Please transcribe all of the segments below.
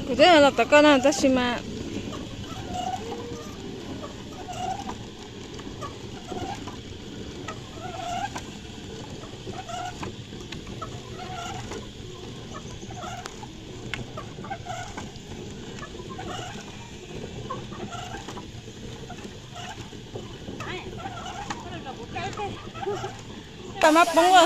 Kuv twb los tom koj no tab sis mas Tau mab poob a.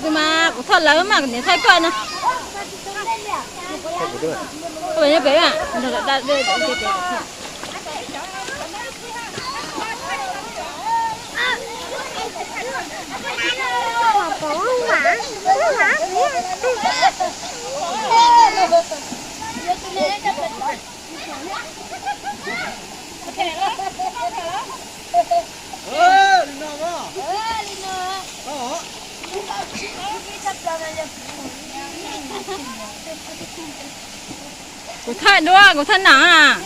Ua mas kuv thauj lawv mas kuv niam thauj koj no. Pem, pem. Kuv thauj duab, kuv thauj nam.